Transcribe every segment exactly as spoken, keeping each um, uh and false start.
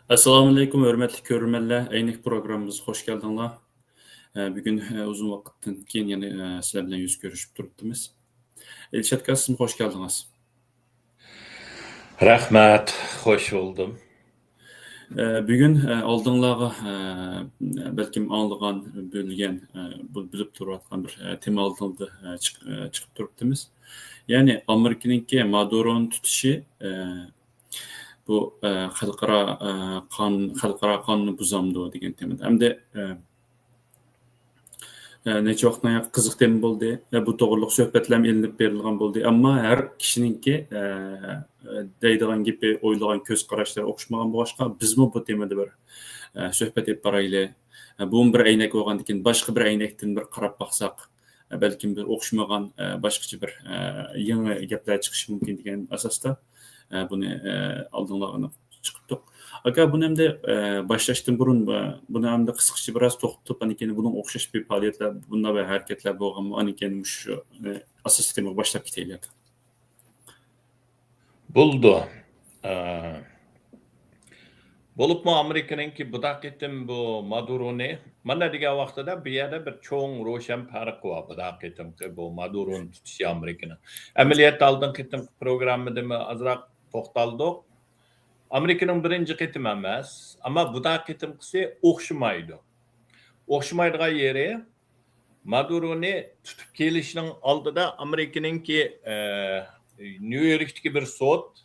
ئەسسالامۇئەلەيكۇم، ھۆرمەتلىك كۆرۈرمەنلەر، ئەينەك پروگراممىمىزغا خوش كەلدىڭلار. ئە، بۈگۈن، ئە، ئۇزۇن ۋاقىتتىن كېيىن يەنە، ئە، سىلەر بىلەن يۈز كۆرۈشۈپ تۇرۇپتىمىز. ئىلشات ئاكا، سىزمۇ خوش كەلدىڭىز. رەھمەت، خوش بولدۇم. ئە، بۈگۈن، ئە، ئالدىڭلارغا، ئە، بەلكىم ئاڭلىغان، بىلگەن، ئە، بىلىپ تۇرۇۋاتقان بىر، ئە، تېما ئالدىڭلىدا، ئە، چىق-، ئە، چىقىپ تۇرۇپتىمىز. يەنى ئامېرىكىنىڭكى مادۇرونى تۇتۇشى، ئە، بۇ، ئە، خەلقئارا، ئە، قان-، خەلقئارا قانۇننى بۇزامدۇ دېگەن تېمىدا. ئەمدى، ئە، ئە، نەچچە ۋاقىتتىن ئاياغ قىزىق تېما بولدى. ئە، بۇ توغرىلىق سۆھبەتلەرمۇ ئېلىنىپ بېرىلغان بولدى. ئەمما ھەر كىشىنىڭكى، ئە، ئە، دەيدىغان گېپى، ئويلىغان كۆز قاراشلىرى ئوخشىمىغان بولغاچقا، بىزمۇ بۇ تېمىدا بىر، ئە، سۆھبەت ئېلىپ بارايلى. ئە، بۇمۇ بىر ئەينەك بولغاندىن كېيىن، باشقا بىر ئەينەكتىن بىر قاراپ باقساق، ئە، بەلكىم بىر ئوخشىمىغان، ئە، باشقىچە بىر، ئە، يېڭى گەپلەر چىقىشى مۇمكىن دېگەن ئاساستا، ئە، بۇنى، ئە، ئالدىڭلارغا چىقىپتۇق. ئاكا، بۇنى ئەمدى، ئە، باشلاشتىن بۇرۇن، ئە، بۇنى ئەمدى قىسقىچە بىر ئاز توختىتىپ، ئاندىن كېيىن بۇنىڭ ئوخشاش بىر پائالىيەتلەر، بۇنداق بىر ھەرىكەتلەر بولغانمۇ؟ ئاندىن كېيىن مۇشۇ، ئە، ئاساسىي تېمىغا باشلاپ كېتەيلى، ئاكا. بولىدۇ. ئە، بولۇپمۇ ئامېرىكىنىڭكى بۇ قېتىم بۇ مادۇرونى، مانا دېگەن ۋاقتىدا بۇ يەردە بىر چوڭ روشەن پەرق بار. بۇ قېتىمقى بۇ مادۇرونى تۇتۇشى ئامېرىكىنىڭ. ئەمەلىيەتتە ئالدىنقى قېتىمقى پروگراممىدىمۇ ئازراق توختالدۇق. ئامېرىكىنىڭ بىرىنچى قېتىمى ئەمەس، ئەمما بۇ قېتىمقىسى ئوخشىمايدۇ. ئوخشىمايدىغان يېرى، مادۇرونى تۇتۇپ كېلىشنىڭ ئالدىدا ئامېرىكىنىڭكى، ئە، نيۇ يوركتىكى بىر سوت،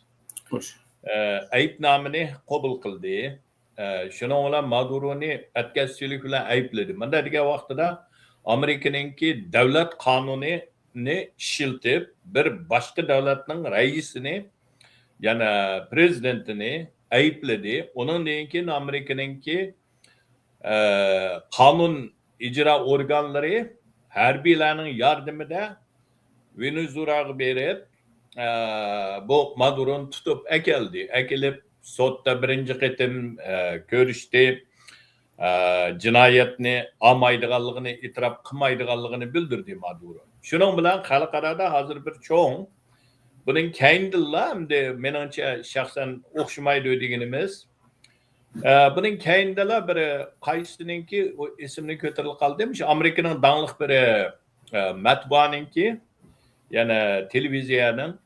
خوش. ئە، ئەيىبنامىنى قوبۇل قىلدى. ئە، شۇنىڭ بىلەن مادۇرونى ئەتكەسچىلىك بىلەن ئەيىبلىدى. مۇنداق دېگەن ۋاقتىدا، ئامېرىكىنىڭكى دۆلەت قانۇنىنى ئىشلىتىپ، بىر باشقا دۆلەتنىڭ رەئىسىنى، يەنى پرېزىدېنتىنى ئەيىبلىدى. ئۇنىڭدىن كېيىن ئامېرىكىنىڭكى، ئە، قانۇن ئىجرا ئورگانلىرى ھەربىيلەرنىڭ ياردىمىدە ۋېنېزۇېلاغا بېرىپ، ئە، بۇ مادۇرونى تۇتۇپ ئەكەلدى. ئەكېلىپ، سوتتا بىرىنچى قېتىم، ئە، كۆرۈشتى. ئە، جىنايەتنى ئالمايدىغانلىقىنى، ئېتىراپ قىلمايدىغانلىقىنى بىلدۈردى مادۇرو. شۇنىڭ بىلەن خەلقئارادا ھازىر بىر چوڭ، بۇنىڭ كەينىدىنلا، ئەمدى مېنىڭچە شەخسەن ئوخشىمايدۇ دېگىنىمىز، ئە، بۇنىڭ كەينىدىلا بىر، قايسىنىڭكى، ئۇ ئېسىمدىن كۆتۈرۈلۈپ قالدى، مۇشۇ ئامېرىكىنىڭ داڭلىق بىر، ئە، مەتبۇئانىڭكى، يەنى تېلېۋىزىيەنىڭ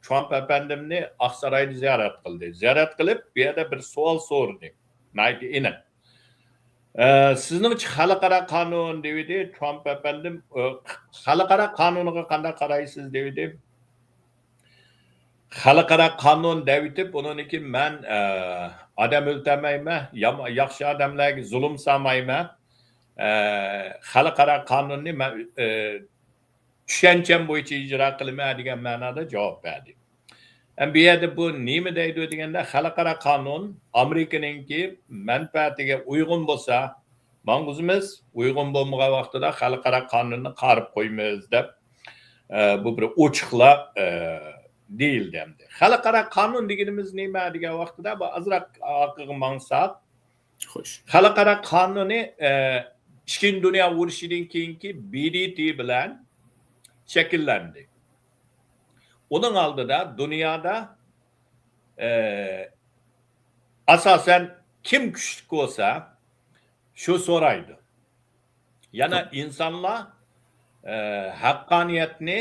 ترامپ ئەپەندىمنى ئاقسارايدا زىيارەت قىلدى. زىيارەت قىلىپ، بۇ يەردە بىر سوئال سورىدى. ناھايىتى ئېنىق. ئە، سىزنىڭچە خەلقئارا قانۇن دېۋىدى، ترامپ ئەپەندىم، ئە، خەلقئارا قانۇنىغا قانداق قارايسىز دېۋىدى. خەلقئارا قانۇن دەۋېتىپ، ئۇنىڭدىن كېيىن مەن، ئە، ئادەم ئۆلتۈرمەيمەن، يام-، ياخشى ئادەملەرگە زۇلۇم سالمايمەن. ئە، خەلقئارا قانۇننى مەن، ئە، چۈشەنچەم بويىچە ئىجرا قىلىمەن دېگەن مەنادا جاۋاب بەردى. ئەمدى بۇ يەردە بۇ نېمە دەيدۇ دېگەندە، خەلقئارا قانۇن ئامېرىكىنىڭكى مەنپەئەتىگە ئۇيغۇن بولسا، ماڭغۇزىمىز، ئۇيغۇن بولمىغان ۋاقتىدا خەلقئارا قانۇننى قارىپ قويىمىز دەپ، ئە، بۇ بىر ئوچۇقلا، ئە، دېيىلدى ئەمدى. خەلقئارا قانۇن دېگىنىمىز نېمە دېگەن ۋاقتىدا، بۇ ئازراق ئارقىغا ماڭساق، خوش. خەلقئارا قانۇنى، ئە، ئىككىنچى دۇنيا ئۇرۇشىدىن كېيىنكى ب د ت بىلەن شەكىللەندى. ئۇنىڭ ئالدىدا دۇنيادا، ئە، ئاساسەن كىم كۈچلۈك بولسا، شۇ سورايدۇ. يەنە توغرا. ئىنسانلار، ئە، ھەققانىيەتنى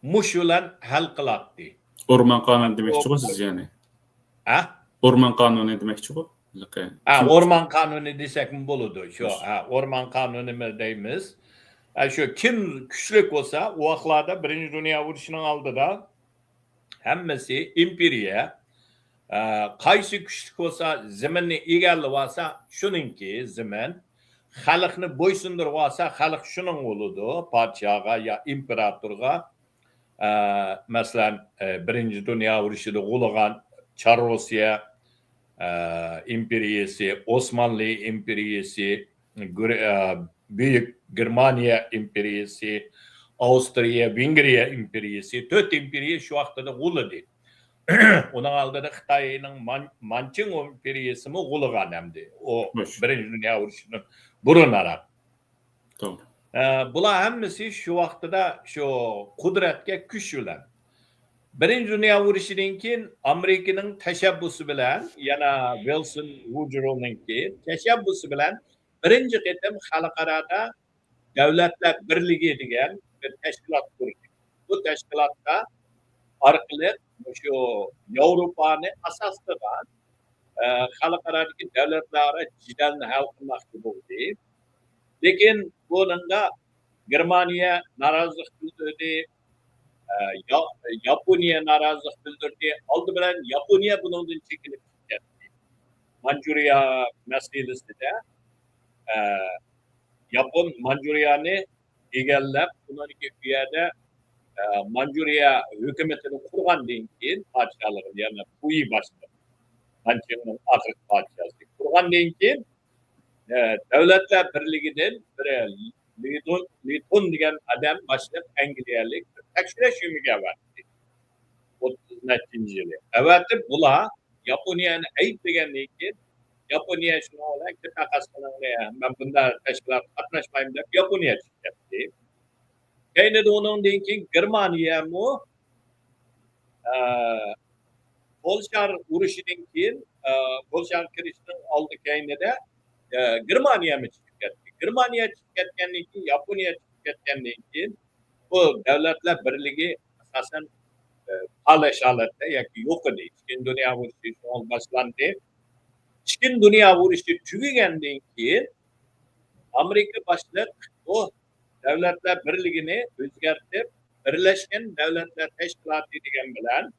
مۇشۇ بىلەن ھەل قىلاتتى. ئورمان قانۇنى دېمەكچىغۇ سىز يەنى؟ ھە؟ ئورمان قانۇنى دېمەكچىغۇ؟ ھە، كىم ئورمان قانۇنى دېسەكمۇ بولىدۇ. شۇ، ھە، ئورمان قانۇنىمۇ دەيمىز. ھە، شۇ كىم كۈچلۈك بولسا، ئۇ ۋاقىتلاردا بىرىنچى دۇنيا ئۇرۇشىنىڭ ئالدىدا ھەممىسى ئىمپېرىيە. ئە، قايسى كۈچلۈك بولسا، زېمىننى ئىگىلىۋالسا، شۇنىڭكى زېمىن. خەلقنى بويسۇندۇرۇۋالسا، خەلق شۇنىڭ بولىدۇ، پادىشاھقا يا ئىمپېراتورغا. ئە، مەسىلەن، ئە، بىرىنچى دۇنيا ئۇرۇشىدا غۇلىغان چار روسىيە، ئە، ئىمپېرىيىسى، ئوسمانلى ئىمپېرىيىسى، گىر-، ئە، بۈيۈك گېرمانىيە ئىمپېرىيىسى، ئاۋسترىيە، ۋېنگرىيە ئىمپېرىيىسى، تۆت ئىمپېرىيە شۇ ۋاقتىدا غۇلىدى. ئۇنىڭ ئالدىدا خىتاينىڭ مان-، مانچىڭ ئىمپېرىيىسىمۇ غۇلىغان ئەمدى. ئۇ بىرىنچى دۇنيا ئۇرۇشىدىن بۇرۇنراق. توغرا. ئە، بۇلار ھەممىسى شۇ ۋاقتىدا شۇ قۇدرەتكە كۈچ بىلەن. بىرىنچى دۇنيا ئۇرۇشىدىن كېيىن ئامېرىكىنىڭ تەشەببۇسى بىلەن، يەنە ۋىلسون ۋۇدرونىڭكى تەشەببۇسى بىلەن بىرىنچى قېتىم خەلقئارادا دۆلەتلەر بىرلىكى دېگەن بىر تەشكىلات قۇردى. بۇ تەشكىلاتتا ئارقىلىق مۇشۇ ياۋروپانى ئاساس قىلغان، ئە، خەلقئارادىكى دۆلەتلەر ئارا جېدەلنى ھەل قىلماقچى بولدى. لېكىن بۇنىڭغا گېرمانىيە نارازىلىق بىلدۈردى، ئە، يا-، ياپونىيە نارازىلىق بىلدۈردى. ئالدى بىلەن ياپونىيە بۇنىڭدىن چېكىنىپ كەتتى. مانجۇرىيە مەسىلىسىدە، ئە، ياپون مانجۇرىيەنى ئىگىلەپ، ئۇنىڭ كېيىن ئۇ يەردە، ئە، مانجۇرىيە ھۆكۈمىتىنى قۇرغاندىن كېيىن، پادىشاھلىقىنى، يەنى پۇيى باشلىق، مانچىڭنىڭ ئاخىرقى پادىشاھى قۇرغاندىن كېيىن، ئە، دۆلەتلەر بىرلىكىدىن بىر لىدون، لىتون دېگەن ئادەم باشلىق ئەنگلىيەلىك بىر تەكشۈرۈش ئۆمىگە ئەۋەتتى. ئوتتۇز نەچچىنچى يىلى ئەۋەتىپ، بۇلار ياپونىيەنى ئەيىبلىگەندىن كېيىن، ياپونىيە شۇنىڭ بىلەن كېتەقەس قىلىڭلى، مەن بۇنداق تەشكىلاتقا قاتناشمايمەن دەپ، ياپونىيە چىقىپ كەتتى. كەينىدە ئۇنىڭدىن كېيىن گېرمانىيەمۇ، ئە، پولشار ئۇرۇشىدىن كېيىن، ئە، پولشاغا كىرىشنىڭ ئالدى كەينىدە، ئە، گېرمانىيەمۇ چىقىپ كەتتى. گېرمانىيە چىقىپ كەتكەندىن كېيىن، ياپونىيە چىقىپ كەتكەندىن كېيىن، بۇ دۆلەتلەر بىرلىكى ئاساسەن، ئە، پالەچ ھالەتتە ياكى يوق ئىدى. ئىككىنچى دۇنيا ئۇرۇشى شۇڭا باشلاندى. ئىككىنچى دۇنيا ئۇرۇشى تۈگىگەندىن كېيىن، ئامېرىكا باشلىق بۇ دۆلەتلەر بىرلىكىنى ئۆزگەرتىپ، بىرلەشكەن دۆلەتلەر تەشكىلاتى دېگەن بىلەن،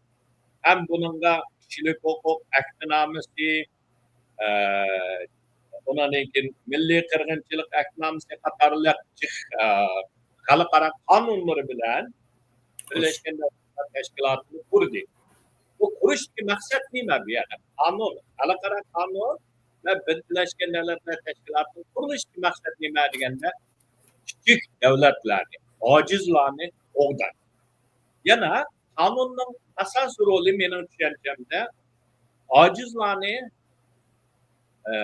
ھەم بۇنىڭغا كىشىلىك ھوقۇق ئەھدىنامىسى، ئە، ئۇنىڭدىن كېيىن مىللىي قىرغىنچىلىق ئەھدىنامىسى قاتارلىق جىق، ئە، خەلقئارا قانۇنلىرى بىلەن بىرلەشكەن دۆلەتلەر تەشكىلاتىنى قۇردى. بۇ قۇرۇشتىكى مەقسەت نېمە بۇ يەردە؟ قانۇن، خەلقئارا قانۇن ۋە بىرلەشكەن دۆلەتلەر تەشكىلاتىنىڭ قۇرۇلۇشىدىكى مەقسەت نېمە دېگەندە، كىچىك دۆلەتلەرنى، ئاجىزلارنى قوغداش. يەنە قانۇننىڭ ئاساسىي رولى مېنىڭ چۈشەنچەمدە ئاجىزلارنى، ئە،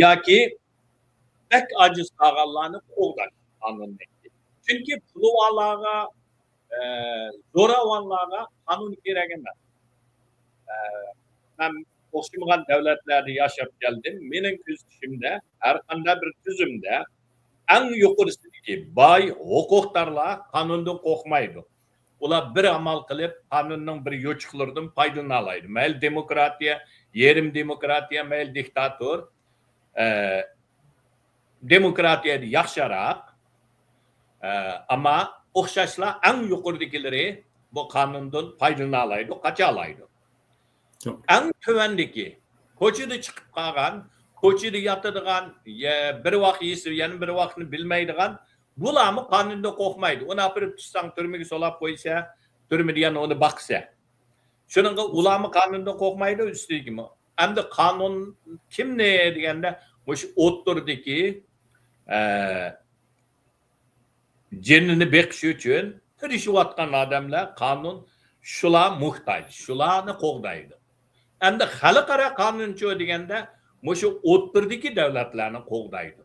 ياكى بەك ئاجىز قالغانلارنى قوغداش قانۇننىڭكى. چۈنكى پىلۋالارغا، ئە، زوراۋانلارغا قانۇن كېرەك ئەمەس. ئە، مەن ئوخشىمىغان دۆلەتلەردە ياشاپ كەلدىم. مېنىڭ كۆزىتىشىمدە، ھەر قانداق بىر تۈزۈمدە ئەڭ يۇقىرىسىدىكى باي ھوقۇقدارلار قانۇندىن قورقمايدۇ. ئۇلار بىر ئامال قىلىپ، قانۇننىڭ بىر يوچۇقلىرىدىن پايدىلىنالايدۇ. مەيلى دېموكراتىيە، يېرىم دېموكراتىيە، مەيلى دىكتاتور. ئە، دېموكراتىيەدە ياخشىراق. ئە، ئەمما ئوخشاشلا ئەڭ يۇقىرىدىكىلىرى بۇ قانۇندىن پايدىلىنالايدۇ، قاچالايدۇ. ياق. ئەڭ تۆۋەندىكى، كوچىدا چىقىپ قالغان، كوچىدا ياتىدىغان، يە-، بىر ۋاق يېسە، يەنە بىر ۋاقنى بىلمەيدىغان، بۇلارمۇ قانۇندىن قورقمايدۇ. ئۇنى ئاپىرىپ تۇتساڭ، تۈرمىگە سولاپ قويسا، تۈرمىدە يەنە ئۇنى باقسا. شۇنىڭغا ئۇلارمۇ قانۇندىن قورقمايدۇ، ئۈستىگىمۇ. ئەمدى قانۇن كىمنى دېگەندە، مۇشۇ ئوتتۇرىدىكى، ئە، جېنىنى بېقىش ئۈچۈن تىرىشىۋاتقان ئادەملەر قانۇن، شۇلار موھتاج، شۇلارنى قوغدايدۇ. ئەمدى خەلقئارا قانۇنچۇ دېگەندە، مۇشۇ ئوتتۇرىدىكى دۆلەتلەرنى قوغدايدۇ.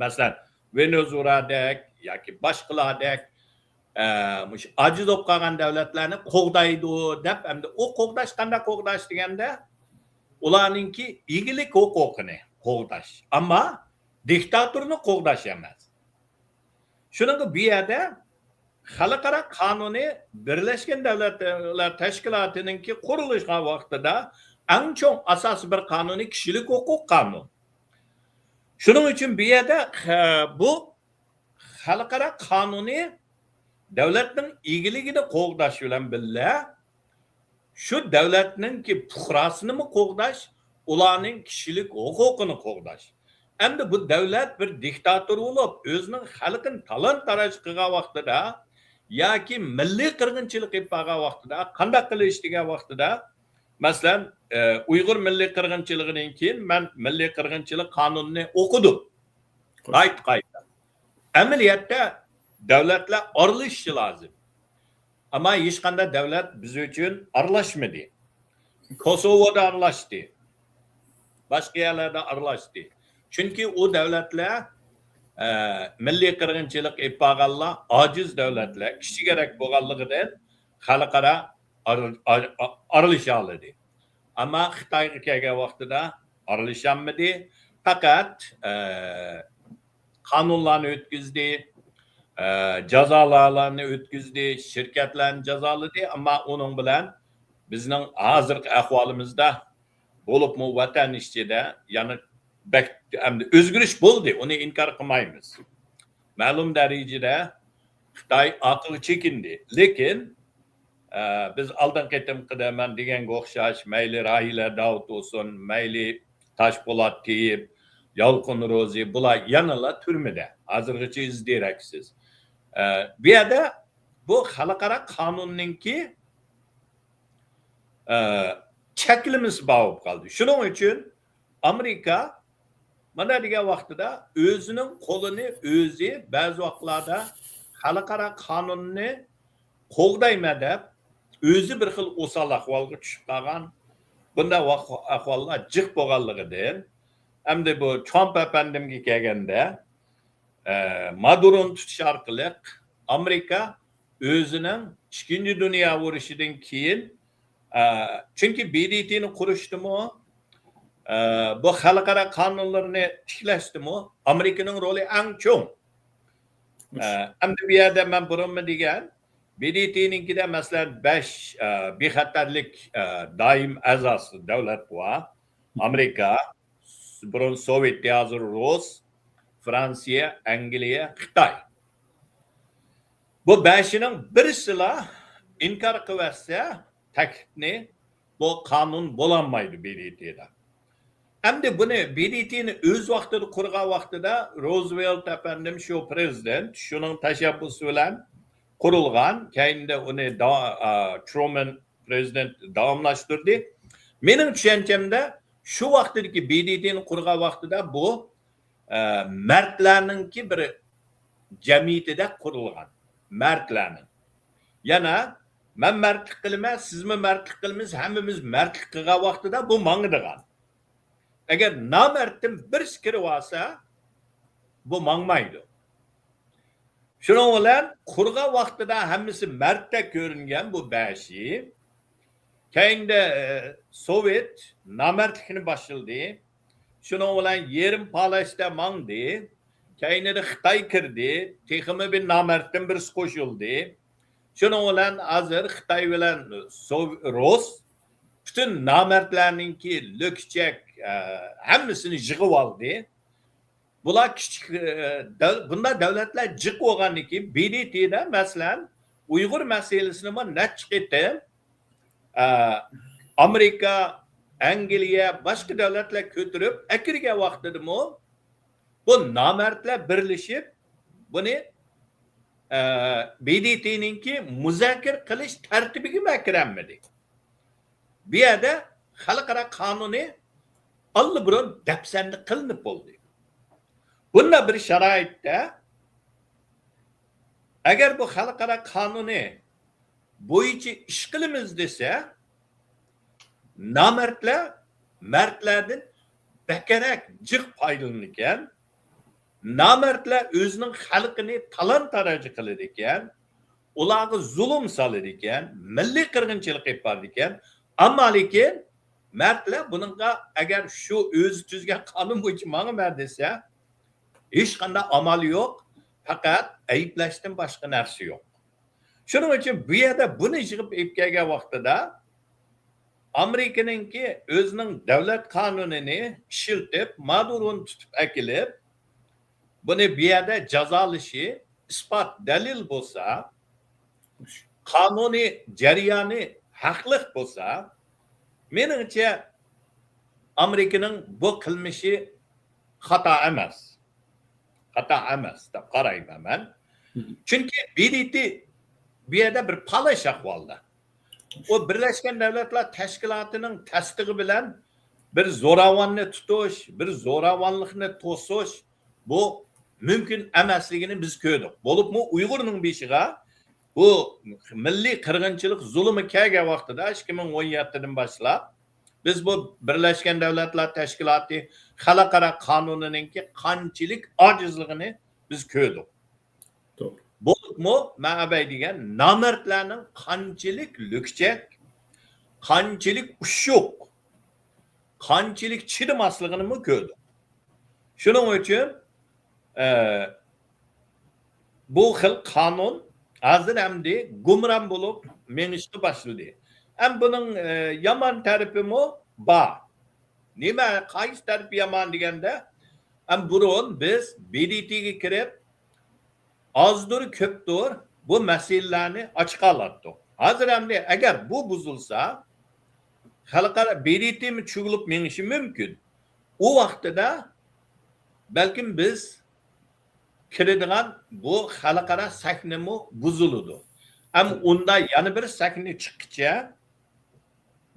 مەسىلەن، ۋېنېزۇېلادەك ياكى باشقىلاردەك، ئە، مۇشۇ ئاجىز بولۇپ قالغان دۆلەتلەرنى قوغدايدۇ دەپ، ئەمدى ئۇ قوغداش قانداق قوغداش دېگەندە، ئۇلارنىڭكى ئىگىلىك ھوقۇقىنى قوغداش، ئەمما دىكتاتورنى قوغداش ئەمەس. شۇنىڭغا بۇ يەردە خەلقئارا قانۇنى بىرلەشكەن دۆلەتلەر تەشكىلاتىنىڭكى قۇرۇلۇشقان ۋاقتىدا ئەڭ چوڭ ئاساسىي بىر قانۇنى كىشىلىك ھوقۇق قانۇن. شۇنىڭ ئۈچۈن بۇ يەردە، خە-، بۇ خەلقئارا قانۇنى دۆلەتنىڭ ئىگىلىكىنى قوغداش بىلەن بىللە، شۇ دۆلەتنىڭكى پۇقراسىنىمۇ قوغداش، ئۇلارنىڭ كىشىلىك ھوقۇقىنى قوغداش. ئەمدى بۇ دۆلەت بىر دىكتاتور بولۇپ، ئۆزىنىڭ خەلقىنى تالان-تاراج قىلغان ۋاقتىدا ياكى مىللىي قىرغىنچىلىق ئېلىپ بارغان ۋاقتىدا قانداق قىلىش دېگەن ۋاقتىدا، مەسىلەن، ئە، ئۇيغۇر مىللىي قىرغىنچىلىقىدىن كېيىن مەن مىللىي قىرغىنچىلىق قانۇنىنى ئوقۇدۇم. قايتا-قايتا. ئەمەلىيەتتە دۆلەتلەر ئارىلىشىشى لازىم. ئەمما ھېچقانداق دۆلەت بىز ئۈچۈن ئارىلاشمىدى. كوسوۋودا ئارىلاشتى. باشقا يەرلەردە ئارىلاشتى. چۈنكى ئۇ دۆلەتلەر، ئە، مىللىي قىرغىنچىلىق ئېلىپ بارغانلار ئاجىز دۆلەتلەر، كىچىكرەك بولغانلىقىدىن خەلقئارا ئار-، ئار-، ئارىلىشالىدى. ئەمما خىتايغا كەلگەن ۋاقتىدا ئارىلىشالمىدى. پەقەت، ئە، قانۇنلارنى ئۆتكۈزدى، ئە، جازالارنى ئۆتكۈزدى، شىركەتلەرنى جازالىدى. ئەمما ئۇنىڭ بىلەن بىزنىڭ ھازىرقى ئەھۋالىمىزدا، بولۇپمۇ ۋەتەن ئىچىدە يەنە بەك ئەمدى ئۆزگىرىش بولدى، ئۇنى ئىنكار قىلمايمىز. مەلۇم دەرىجىدە خىتاي ئارقىغا چېكىندى. لېكىن، ئە، بىز ئالدىنقى قېتىمقىدا مەن دېگەنگە ئوخشاش، مەيلى راھىلە داۋۇت بولسۇن، مەيلى تاشپولات تېيىپ، يالقۇن روزى، بۇلار يەنىلا تۈرمىدە. ھازىرغىچە ئىز دېرەكسىز. ئە، بۇ يەردە بۇ خەلقئارا قانۇننىڭكى، ئە، چەكلىمىسى بار بولۇپ قالدى. شۇنىڭ ئۈچۈن ئامېرىكا مانا دېگەن ۋاقتىدا ئۆزىنىڭ قولىنى ئۆزى بەزى ۋاقىتلاردا خەلقئارا قانۇننى قوغدايمەن دەپ، ئۆزى بىر خىل ئوسال ئەھۋالغا چۈشۈپ قالغان، بۇنداق ۋاق-، ئەھۋاللار جىق بولغانلىقىدىن، ئەمدى بۇ ترامپ ئەپەندىمگە كەلگەندە، ئە، مادۇرونى تۇتۇش ئارقىلىق ئامېرىكا ئۆزىنىڭ ئىككىنچى دۇنيا ئۇرۇشىدىن كېيىن، ئە، چۈنكى ب د ت نى قۇرۇشتىمۇ، ئە، بۇ خەلقئارا قانۇنلىرىنى تىكلەشتىمۇ ئامېرىكىنىڭ رولى ئەڭ چوڭ. ئە، ئەمدى بۇ يەردە مەن بۇرۇنمۇ دېگەن، ب د ت نىڭكىدە، مەسىلەن، بەش، ئە، بىخەتەرلىك، ئە، دائىم ئەزاسى دۆلەت بار. ئامېرىكا، بۇرۇن سوۋېت، ھازىر رۇس، فرانسىيە، ئەنگلىيە، خىتاي. بۇ بەشىنىڭ بىرسىلا ئىنكار قىلىۋەتسە تەكلىپنى، بۇ قانۇن بولالمايدۇ ب د ت دا. ئەمدى بۇنى ب د ت نى ئۆز ۋاقتىدا قۇرغان ۋاقتىدا روزۋېلت ئەپەندىم شۇ پرېزىدېنت، شۇنىڭ تەشەببۇسى بىلەن قۇرۇلغان، كەينىدە ئۇنى دا-، ئا، ترومان پرېزىدېنت داۋاملاشتۇردى. مېنىڭ چۈشەنچەمدە شۇ ۋاقتىدىكى ب د ت نى قۇرغان ۋاقتىدا بۇ، ئە، مەردلەرنىڭكى بىر جەمئىيىتىدە قۇرۇلغان. مەردلەرنىڭ. يەنە مەن مەردلىك قىلىمەن، سىزمۇ مەردلىك قىلىمىز، ھەممىمىز مەردلىك قىلغان ۋاقتىدا بۇ ماڭىدىغان. ئەگەر نامەردتىن بىرسى كىرىۋالسا، بۇ ماڭمايدۇ. شۇنىڭ بىلەن قۇرغان ۋاقتىدا ھەممىسى مەردتەك كۆرۈنگەن بۇ بەشى، كەينىدە، ئە، سوۋېت نامەردلىكنى باشلىدى. شۇنىڭ بىلەن يېرىم پالەچتە ماڭدى. كەينىدە خىتاي كىردى. تېخىمۇ بىر نامەردتىن بىرسى قوشۇلدى. شۇنىڭ بىلەن ھازىر خىتاي بىلەن سوۋ-، رۇس پۈتۈن نامەردلەرنىڭكى لۆكچەك، ئە، ھەممىسىنى يىغىۋالدى. بۇلار كىچىك، ئە، دەل-، بۇنداق دۆلەتلەر جىق بولغاندىن كېيىن، ب د ت دە، مەسىلەن، ئۇيغۇر مەسىلىسىنىمۇ نەچچە قېتىم، ئە، ئامېرىكا، ئەنگلىيە، باشقا دۆلەتلەر كۆتۈرۈپ ئەكىرگەن ۋاقتىدىمۇ، بۇ نامەردلەر بىرلىشىپ، بۇنى، ئە، ب د ت نىڭكى مۇزاكىرە قىلىش تەرتىپىگىمۇ ئەكىرەلمىدى. بۇ يەردە خەلقئارا قانۇنى ئاللىبۇرۇن دەپسەندە قىلىنىپ بولدى. بۇنداق بىر شارائىتتا، ئەگەر بۇ خەلقئارا قانۇنى بويىچە ئىش قىلىمىز دېسە، نامەردلەر مەردلەردىن بەكرەك جىق پايدىلىنىدىكەن. نامەردلەر ئۆزىنىڭ خەلقىنى تالان-تاراج قىلىدىكەن، ئۇلارغا زۇلۇم سالىدىكەن، مىللىي قىرغىنچىلىق ئېلىپ بارىدىكەن. ئەمما لېكىن مەردلەر بۇنىڭغا، ئەگەر شۇ ئۆزى تۈزگەن قانۇن بويىچە ماڭىمەن دېسە، ھېچقانداق ئامال يوق، پەقەت ئەيىبلەشتىن باشقا نەرسە يوق. شۇنىڭ ئۈچۈن بۇ يەردە بۇنى يىغىپ ئېلىپ كەلگەن ۋاقتىدا، ئامېرىكىنىڭكى ئۆزىنىڭ دۆلەت قانۇنىنى ئىشلىتىپ، مادۇرونى تۇتۇپ ئەكېلىپ، بۇنى بۇ يەردە جازالىشى ئىسپات، دەلىل بولسا، قانۇنىي جەريانى ھەقلىق بولسا، مېنىڭچە، ئامېرىكىنىڭ بۇ قىلمىشى خاتا ئەمەس. خاتا ئەمەس دەپ قارايمەن مەن. چۈنكى ب د ت بۇ يەردە بىر پالەچ ئەھۋالدا. ئۇ بىرلەشكەن دۆلەتلەر تەشكىلاتىنىڭ تەستىقى بىلەن بىر زوراۋاننى تۇتۇش، بىر زوراۋانلىقنى توسۇش، بۇ مۇمكىن ئەمەسلىكىنى بىز كۆردۇق. بولۇپمۇ ئۇيغۇرنىڭ بېشىغا بۇ مىللىي قىرغىنچىلىق زۇلۇمى كەلگەن ۋاقتىدا، ئىككى مىڭ ئون يەتتىدىن باشلاپ، بىز بۇ بىرلەشكەن دۆلەتلەر تەشكىلاتى خەلقئارا قانۇنىنىڭكى قانچىلىك ئاجىزلىقىنى بىز كۆردۇق. توغرا. بولۇپمۇ مەن ئەبەي دېگەن نامەردلەرنىڭ قانچىلىك لۈكچەك، قانچىلىك ئۇششۇق، قانچىلىك چىدىماسلىقىنىمۇ كۆردۇق. شۇنىڭ ئۈچۈن، ئە، بۇ خىل قانۇن ھازىر ئەمدى گۇمران بولۇپ مېڭىشقا باشلىدى. ھەم بۇنىڭ، ئە، يامان تەرىپىمۇ بار. نېمە، قايسى تەرىپى يامان دېگەندە، ھەم بۇرۇن بىز ب د ت گە كىرىپ، ئازدۇر كۆپتۇر بۇ مەسىلىلەرنى ئاچىقالاتتۇق. ھازىر ئەمدى ئەگەر بۇ بۇزۇلسا، خەلقئارا ب د ت مۇ چۆكۈپ مېڭىشى مۇمكىن. ئۇ ۋاقتىدا بەلكىم بىز كىرىدىغان بۇ خەلقئارا سەھنىمۇ بۇزۇلىدۇ. ئەم ئۇندا يەنە بىر سەھنە چىققىچە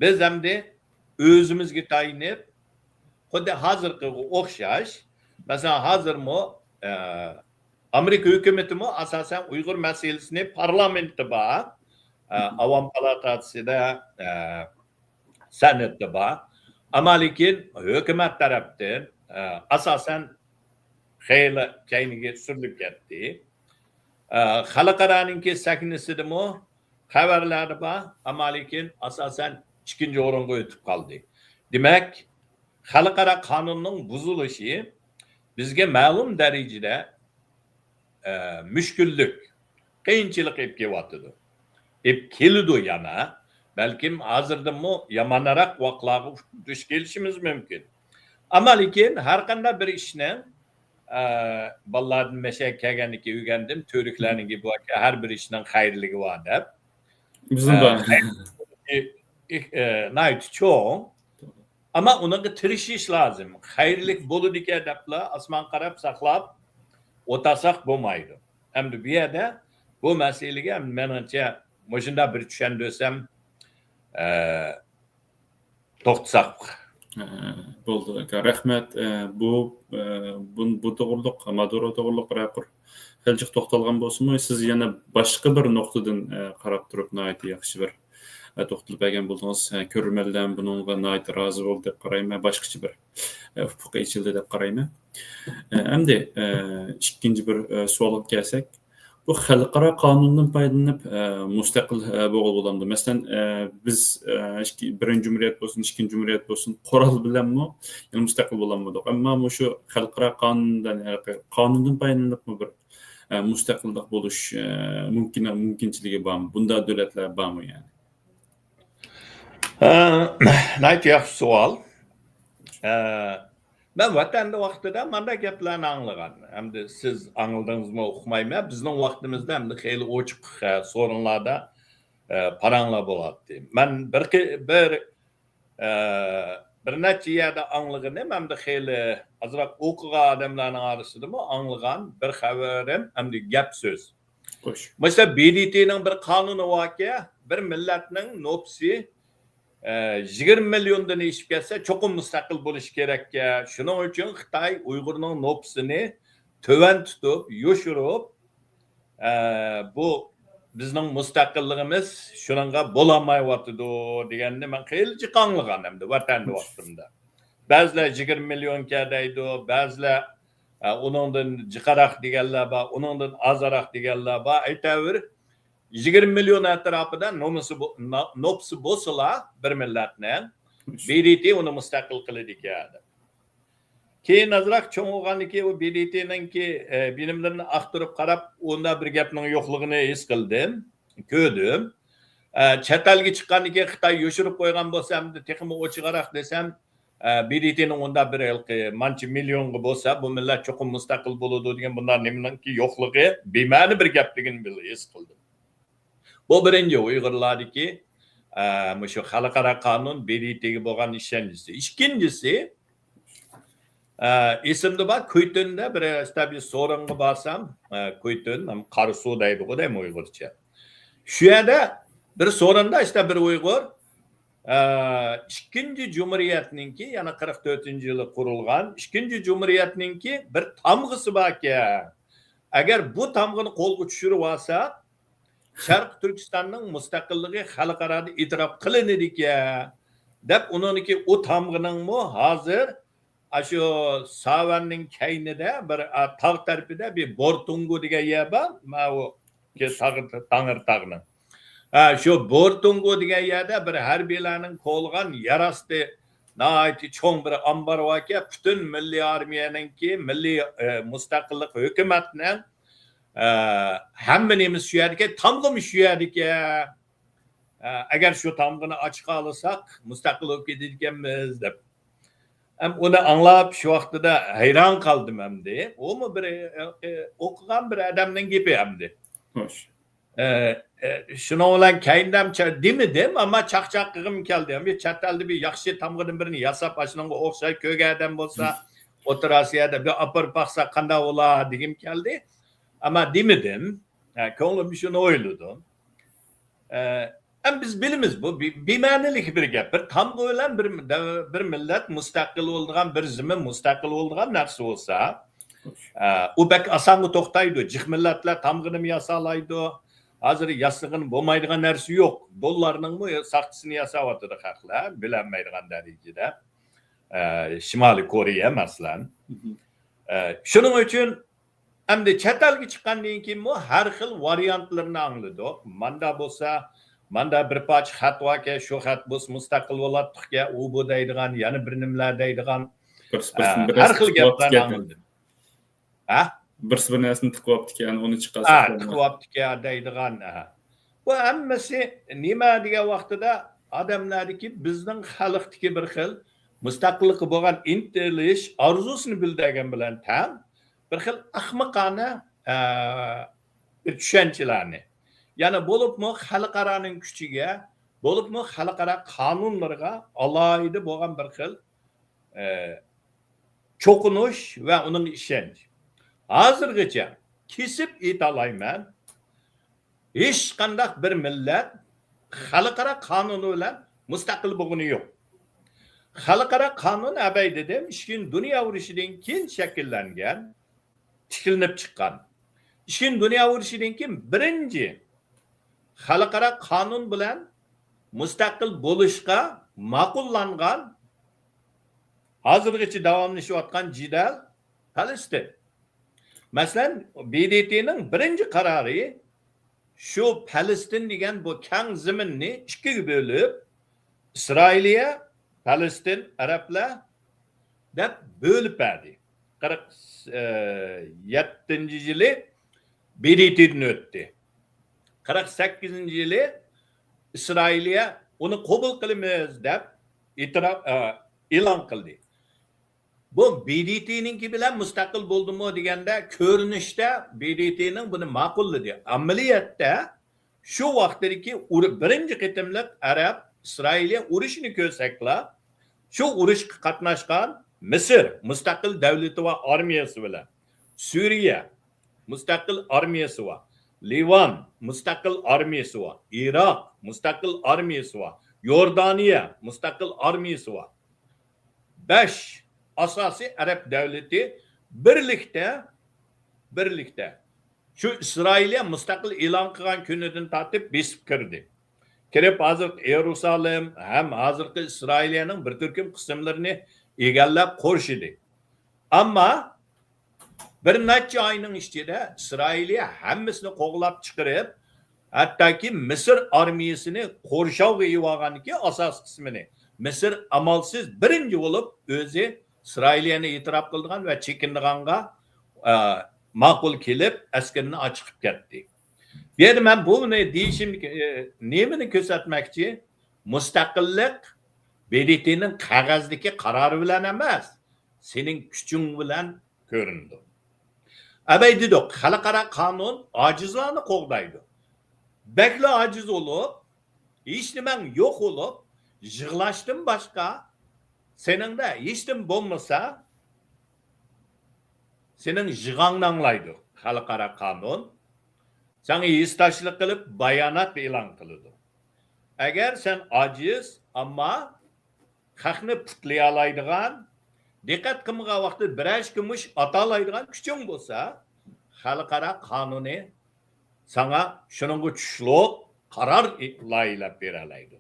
بىز ئەمدى ئۆزىمىزگە تايىنىپ، خۇددى ھازىرقىغا ئوخشاش، مەسىلەن، ھازىرمۇ، ئە، ئامېرىكا ھۆكۈمىتىمۇ ئاساسەن ئۇيغۇر مەسىلىسىنى پارلامېنتتا بار، ئە، ئاۋام پالاتاسىدا، ئە، سېناتتا بار. ئەمما لېكىن ھۆكۈمەت تەرەپتىن، ئە، ئاساسەن خېلى كەينىگە سۈرۈلۈپ كەتتى. ئە، خەلقئارانىڭكى سەھنىسىدىمۇ خەۋەرلەردە بار، ئەمما لېكىن ئاساسەن ئىككىنچى ئورۇنغا ئۆتۈپ قالدى. دېمەك، خەلقئارا قانۇننىڭ بۇزۇلۇشى بىزگە مەلۇم دەرىجىدە، ئە، مۈشكۈللۈك، قىيىنچىلىق ئېلىپ كېلىۋاتىدۇ. ئېلىپ كېلىدۇ يەنە. بەلكىم ھازىردىنمۇ يامانراق ۋاقىتلارغا دۇچ كېلىشىمىز مۇمكىن. ئەمما لېكىن ھەر قانداق بىر ئىشنىڭ، ئە، بالىلاردىن مەشەگە كەلگەندىكىن ئۆگەندىم، تۈركلەرنىڭ گېپى باركەن، ھەر بىر ئىشنىڭ خەيرلىكى بار دەپ. بىزنىڭ ئە، بار. خەيرلىكى، ئە، ناھايىتى چوڭ. ئەمما ئۇنىڭغا تىرىشىش لازىم. خەيرلىك بولىدىكەن دەپلا ئاسمانغا قاراپ ساقلاپ ئولتۇرساق بولمايدۇ. ئەمدى بۇ يەردە بۇ مەسىلىگە مېنىڭچە مۇشۇنداق بىر چۈشەندۈرسەم، ئە، توختىساق. ئە، بولدى، ئاكا. رەھمەت. ئە، بۇ، ئە، بۇ، بۇ توغرۇلۇق، مادۇرو توغرۇلۇق بىرەر قۇر خېلى جىق توختالغان بولسىمۇ، سىز يەنە باشقا بىر نۇقتىدىن، ئە، قاراپ تۇرۇپ ناھايىتى ياخشى بىر، ئە، توختىلىپ بەرگەن بولدىڭىز. ئە، كۆرۈرمەنلەر بۇنىڭغا ناھايىتى رازى بولدى دەپ قارايمەن. باشقىچە بىر، ئە، ئۇپۇق ئېچىلدى دەپ قارايمەن. ئە، ئەمدى، ئە، ئىككىنچى بىر، ئە، سوئالغا كەلسەك، بۇ خەلقئارا قانۇندىن پايدىلىنىپ، ئە، مۇستەقىل، ئە، بولغىلى بولامدۇ؟ مەسىلەن، ئە، بىز، ئە، ئىككى، بىرىنچى جۇمھۇرىيەت بولسۇن، ئىككىنچى جۇمھۇرىيەت بولسۇن، قورال بىلەنمۇ يەنە مۇستەقىل بولالمىدۇق. ئەمما مۇشۇ خەلقئارا قانۇندىن، قانۇندىن پايدىلىنىپمۇ بىر، ئە، مۇستەقىللىق بولۇش، ئە، مۇمكىن، مۇمكىنچىلىكى بارمۇ؟ بۇنداق دۆلەتلەر بارمۇ يەنى؟ ئە، ناھايىتى ياخشى سوئال. ئە، مەن ۋەتەندە ۋاقتىدا مانداق گەپلەرنى ئاڭلىغان. ئەمدى سىز ئاڭلىدىڭىزمۇ ئۇقمايمەن. بىزنىڭ ۋاقتىمىزدا ئەمدى خېلى ئوچۇق، ئە، سورۇنلاردا، ئە، پاراڭلار بولاتتى. مەن بىر قى-، بىر، ئە، بىر نەچچە يەردە ئاڭلىغىنىم، ئەمدى خېلى ئازراق ئوقۇغان ئادەملەرنىڭ ئارىسىدىمۇ ئاڭلىغان بىر خەۋىرىم، ئەمدى گەپ سۆز. خوش. مەسىلەن، ب د ت نىڭ بىر قانۇنى باركەن، بىر مىللەتنىڭ نوپۇسى، ئە، يىگىرمە مىليوندىن ئېشىپ كەتسە، چوقۇم مۇستەقىل بولۇشى كېرەككەن. شۇنىڭ ئۈچۈن خىتاي ئۇيغۇرنىڭ نوپۇسىنى تۆۋەن تۇتۇپ، يوشۇرۇپ، ئە، بۇ بىزنىڭ مۇستەقىللىقىمىز شۇنىڭغا بولالمايۋاتىدۇ دېگەننى مەن خېلى جىق ئاڭلىغان ئەمدى ۋەتەندە ۋاقتىمدا. بەزىلەر يىگىرمە مىليونكەن دەيدۇ، بەزىلەر، ئە، ئۇنىڭدىن جىقراق دېگەنلەر بار، ئۇنىڭدىن ئازراق دېگەنلەر بار. ئەيتەۋېرىپ، يىگىرمە مىليون ئەتراپىدا نومۇسى بو-، نا-، نوپۇسى بولسىلا بىر مىللەتنىڭ، ب د ت ئۇنى مۇستەقىل قىلىدىكەن دەپ. كېيىن ئازراق چوڭ بولغاندىن كېيىن، ئۇ ب د ت نىڭكى، ئە، بىنىملىرىنى ئاختۇرۇپ قاراپ، ئۇنداق بىر گەپنىڭ يوقلۇقىنى ھېس قىلدىم، كۆردۈم. ئە، چەت ئەلگە چىققاندىن كېيىن خىتاي يوشۇرۇپ قويغان بولسا، ئەمدى تېخىمۇ ئوچۇقراق دېسەم، ئە، ب د ت نىڭ ئۇنداق بىر ھېلىقى مانچە مىليونغا بولسا، بۇ مىللەت چوقۇم مۇستەقىل بولىدۇ دېگەن بۇنداق نېمىنىڭكى يوقلۇقى، بىمەنە بىر گەپلىكىنى بىل-، ھېس قىلدىم. بۇ بىرىنچى ئۇيغۇرلاردىكى، ئە، مۇشۇ خەلقئارا قانۇن، ب د ت گە بولغان ئىشەنچىسى. ئىككىنچىسى، ئە، ئېسىمدە بار، كۇيتۇندا بىر، ئىشتە، بىر سورۇنغا بارسام، ئە، كۇيتۇن، ھەم قارا سۇ دەيدىغۇ دەيمەن ئۇيغۇرچە. شۇ يەردە بىر سورۇندا، ئىشتە، بىر ئۇيغۇر، ئە، ئىككىنچى جۇمھۇرىيەتنىڭكى، يەنى قىرىق تۆتىنچى يىلى قۇرۇلغان ئىككىنچى جۇمھۇرىيەتنىڭكى بىر تامغىسى باركەن. ئەگەر بۇ تامغىنى قولغا چۈشۈرۈۋالسا، شەرقىي تۈركىستاننىڭ مۇستەقىللىقى خەلقئارادا ئېتىراپ قىلىنىدىكەن، دەپ، ئۇنىڭدىكى ئۇ تامغىنىڭمۇ ھازىر ئاشۇ ساۋەننىڭ كەينىدە بىر، ئا، تاغ تەرىپىدە بىر بورتۇڭگۇ دېگەن يەر بار. ماۋۇ كە-، تاغ-، تاڭرىتاغنىڭ. ھە، شۇ بورتۇڭگۇ دېگەن يەردە بىر ھەربىيلەرنىڭ كولىغان يەر ئاستى ناھايىتى چوڭ بىر ئامبار باركەن. پۈتۈن مىللىي ئارمىيەنىڭكى، مىللىي، ئە، مۇستەقىللىق ھۆكۈمەتنىڭ، ئە، ھەممە نېمىسى شۇ يەردىكەن، تامغىمۇ شۇ يەردىكەن. ئە، ئەگەر شۇ تامغىنى ئاچقالىساق، مۇستەقىل بولۇپ كېتىدىكەنمىز دەپ. ھەم ئۇنى ئاڭلاپ شۇ ۋاقتىدا ھەيران قالدىم ئەمدى. ئۇمۇ بىر، ئە، ئوقۇغان بىر ئادەمنىڭ گېپى ئەمدى. خوش. ئە، ئە، شۇنىڭ بىلەن كەينىدە دېمىدىم، ئەمما چاقچاق قىلغۇم كەلدى. بىر چەت ئەلدە بىر ياخشى تامغىدىن بىرنى ياساپ، ئاشۇنىڭغا ئوخشاش كۆرگەن ئادەم بولسا، ئوتتۇرا ئاسىيادا بىر ئاپىرىپ باقسا قانداق بولا دېگۈم كەلدى. ئەمما دېمىدىم. ھە، كۆڭلۈم شۇنى ئويلىدىم. ئە، ئەم بىز بىلىمىز، بۇ بى-، بىمەنىلىك بىر گەپ. بىر تامغا بىلەن بىر، بىر مىللەت مۇستەقىل بولىدىغان، بىر زېمىن مۇستەقىل بولىدىغان نەرسە بولسا، ئە، ئۇ بەك ئاسانغا توختايدۇ. جىق مىللەتلەر تامغىنىمۇ ياسالايدۇ. ھازىر ياسىغىنى بولمايدىغان نەرسە يوق. دوللارنىڭمۇ ساختىسىنى ياساۋاتىدۇ خەقلەر، بىلەلمەيدىغان دەرىجىدە. ئە، شىمالىي كورېيە، مەسىلەن. مهم. ئە، شۇنىڭ ئۈچۈن ئەمدى چەت ئەلگە چىققاندىن كېيىنمۇ ھەر خىل ۋارىيانتلىرىنى ئاڭلىدۇق. ماندا بولسا، ماندا بىر پارچە خەت باركەن، شۇ خەت بولسا مۇستەقىل بولاتتۇقكەن، ئۇ بۇ دەيدىغان، يەنە بىر نېمىلەر دەيدىغان. بىرسى بىرسىنى، ئە، بىر ھەر نەرسىنى خىل گەپلەرنى تىقىۋاپتىكەن. ئاڭلىدىم. ھە؟ بىرسى بىر نەرسىنى تىقىۋاپتىكەن، ئۇنى ھە، چىقارساق بولماس. تىقىۋاپتىكەن دەيدىغان، ھە. بۇ ھەممىسى نېمە دېگەن ۋاقتىدا ئادەملەردىكى، بىزنىڭ خەلقتىكى بىر خىل مۇستەقىللىققا بولغان ئىنتىلىش ئارزۇسىنى بىلدۈرگەن بىلەن تەڭ بىر خىل ئەخمىقانە، ئە، بىر چۈشەنچىلەرنى، يەنى بولۇپمۇ خەلقئارانىڭ كۈچىگە، بولۇپمۇ خەلقئارا قانۇنلىرىغا ئالاھىدە بولغان بىر خىل، ئە، چوقۇنۇش ۋە ئۇنىڭ ئىشەنچ. ھازىرغىچە كېسىپ ئېيتالايمەن، ھېچقانداق بىر مىللەت خەلقئارا قانۇنى بىلەن مۇستەقىل بولغىنى يوق. خەلقئارا قانۇن، ئەبەي دېدىم، ئىككىنچى دۇنيا ئۇرۇشىدىن كېيىن شەكىللەنگەن، تىكلىنىپ چىققان. ئىككىنچى دۇنيا ئۇرۇشىدىن كېيىن بىرىنچى خەلقئارا قانۇن بىلەن مۇستەقىل بولۇشقا ماقۇللانغان، ھازىرغىچە داۋاملىشىۋاتقان جېدەل پەلەستىن. مەسىلەن، ب د ت نىڭ بىرىنچى قارارى شۇ پەلەستىن دېگەن بۇ كەڭ زېمىننى ئىككىگە بۆلۈپ، ئىسرائىلىيە، پەلەستىن، ئەرەبلەر دەپ بۆلۈپ بەردى. قىرىق يەتتىنچى يىلى ب د ت دىن ئۆتتى. قىرىق سەككىزىنچى يىلى ئىسرائىلىيە ئۇنى قوبۇل قىلىمىز دەپ ئېتىراپ، ئە، ئېلان قىلدى. بۇ ب د ت نىڭكى بىلەن مۇستەقىل بولدىمۇ دېگەندە، كۆرۈنۈشتە ب د ت نىڭ بۇنى ماقۇللىدى. ئەمەلىيەتتە شۇ ۋاقىتتىكى ئۇر-، بىرىنچى قېتىملىق ئەرەب ئىسرائىلىيە ئۇرۇشىنى كۆرسەكلا، شۇ ئۇرۇشقا قاتناشقان مىسىر مۇستەقىل دەۋلىتى ۋە ئارمىيەسى بىلەن، سۈرىيە مۇستەقىل ئارمىيەسى ۋە، لىۋان مۇستەقىل ئارمىيەسى ۋە، ئىراق مۇستەقىل ئارمىيەسى ۋە، يوردانىيە مۇستەقىل ئارمىيەسى ۋە، بەش ئاساسىي ئەرەب دەۋلىتى بىرلىكتە، بىرلىكتە شۇ ئىسرائىلىيە مۇستەقىل ئېلان قىلغان كۈنىدىن تارتىپ بېسىپ كىردى. كىرىپ، ھازىرقى يېرۇسالىم ھەم ھازىرقى ئىسرائىلىيەنىڭ بىر تۈركۈم قىسىملىرىنى ئىگىلەپ قورشىدى. ئەمما بىر نەچچە ئاينىڭ ئىچىدە ئىسرائىلىيە ھەممىسىنى قوغلاپ چىقىرىپ، ھەتتاكى مىسىر ئارمىيەسىنى قورشاۋغا ئېلىۋالغاندىكى ئاساسىي قىسمىنى، مىسىر ئامالسىز بىرىنچى بولۇپ ئۆزى ئىسرائىلىيەنى ئېتىراپ قىلىدىغان ۋە چېكىنىدىغانغا، ئە، ماقۇل كېلىپ، ئەسكىرىنى ئاچىقىپ كەتتى. بۇ يەردە مەن بۇنى دېيىشىم، ئە، نېمىنى كۆرسەتمەكچى؟ مۇستەقىللىق ب د ت نىڭ قەغەزدىكى قارارى بىلەن ئەمەس، سېنىڭ كۈچۈڭ بىلەن كۆرۈنىدۇ. ئەبەي دېدۇق، خەلقئارا قانۇن ئاجىزلارنى قوغدايدۇ. بەكلا ئاجىز بولۇپ، ھېچنېمەڭ يوق بولۇپ، يىغلاشتىن باشقا سېنىڭدە ھېچنېمە بولمىسا، سېنىڭ يىغاڭنى ئاڭلايدۇ خەلقئارا قانۇن. ساڭا ھېسداشلىق قىلىپ، بايانات ئېلان قىلىدۇ. ئەگەر سەن ئاجىز، ئەمما خەقنى پۇتلىيالايدىغان، دىققەت قىلمىغان ۋاقىتتا بىرەر ئىككى مۇش ئاتالايدىغان كۈچۈڭ بولسا، خەلقئارا قانۇنى ساڭا شۇنىڭغا چۈشلۈك قارار لايىھەلەپ بېرەلەيدۇ.